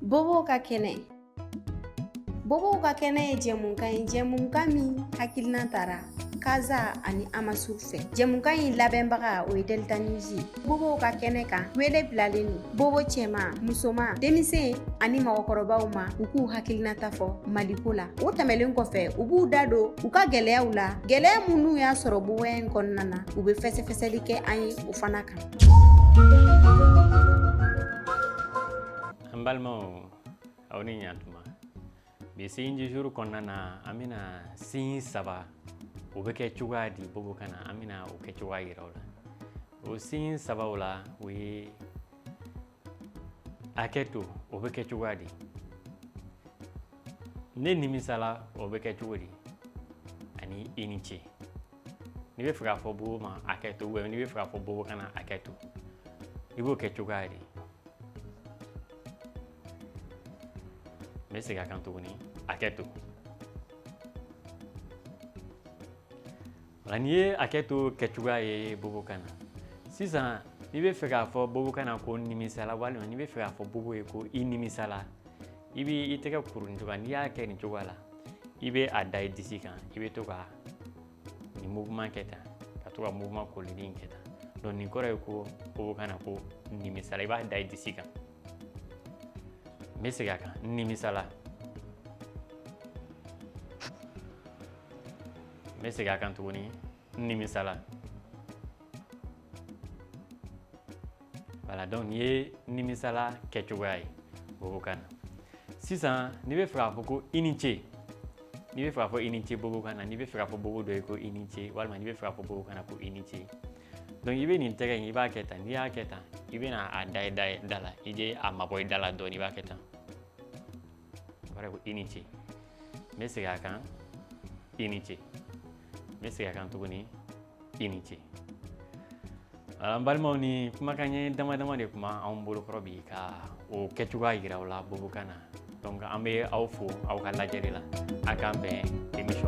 Bobow ka kɛnɛ. Bobow ka kɛnɛ ye jɛmukan ye, jɛmukan min hakilina tara Kaza ani Amasur fɛ. Jɛmukan in labɛnbaga, o ye Delta News ye. Bobow ka kɛnɛ kan, wele bilalen don bobo cɛman, musoman, denmisɛn ani mɔgɔkɔrɔbaw ma, u k'u hakilinata fɔ Maliko la. O tɛmɛlen kɔfɛ, u b'u da don u ka gɛlɛyaw la, gɛlɛya minnu y'a sɔrɔ boboya in kɔnɔna na, u bɛ fɛsɛfɛsɛli kɛ an ye o fana kan. An balimaw, aw ni ɲantuma. Bi signe du jour kɔnɔna na, an bɛna signe saba, o bɛ kɛ cogoya di bobokan na, an bɛna o kɛ cogoya yira aw la. O signe sabaw la, o ye hakɛ to, o bɛ kɛ cogoya di? Ne nimisala, o bɛ kɛ cogo di? Ani i ni ce. N'i bɛ fɛ k'a fɔ bobo ma hakɛ to, n'i bɛ fɛ k'a fɔ bobokan na hakɛ to, i b'o kɛ cogoya di? N bɛ segin a kan tuguni, hakɛ to. Wala, n'i ye hakɛ to kɛcogoya ye bobokan na sisan, n'i bɛ fɛ k'a fɔ bobokan na ko nimisala, walima n'i bɛ fɛ k'a fɔ bobo ye ko i nimisala, i b'i tɛgɛ kuru nin cogoya. N'i y'a kɛ nin cogoya la, i bɛ a da i disi kan, i bɛ to ka nin mouvement kɛ tan, ka to ka mouvement kolinin kɛ tan. Donc nin kɔrɔ ye ko bobokan na ko nimisala. I b'a da i disi kan. N bɛ segin a kan, nimisala. N bɛ segin a kan tuguni, nimisala. Voilà, donc nin ye nimisala kɛcogoya ye bobokan na. Sisan, n'i bɛ fɛ k'a fɔ ko i ni ce, n'i bɛ fɛ k'a fɔ i ni ce bobokan na, n'i bɛ fɛ k'a fɔ bobo dɔ ye ko i ni ce, walima n'i bɛ fɛ k'a fɔ bobokan na ko i ni ce, donc i bɛ nin tɛgɛ in, i b'a kɛ tan. N'i y'a kɛ tan, i bɛna a da i da la, i bɛ a mabɔ i da la dɔɔnin, i b'a kɛ tan. O kɔrɔ ye ko i ni ce. N bɛ segin a kan, i ni ce. N bɛ segin a kan tuguni, i ni ce. An balimaw, ni kumakan ɲɛ dama dama de kuma anw bolokɔrɔ bi ka o kɛcogoya yira aw la bobokan na. Donc an bɛ aw fo aw ka lajɛli la. A k'an bɛn émission.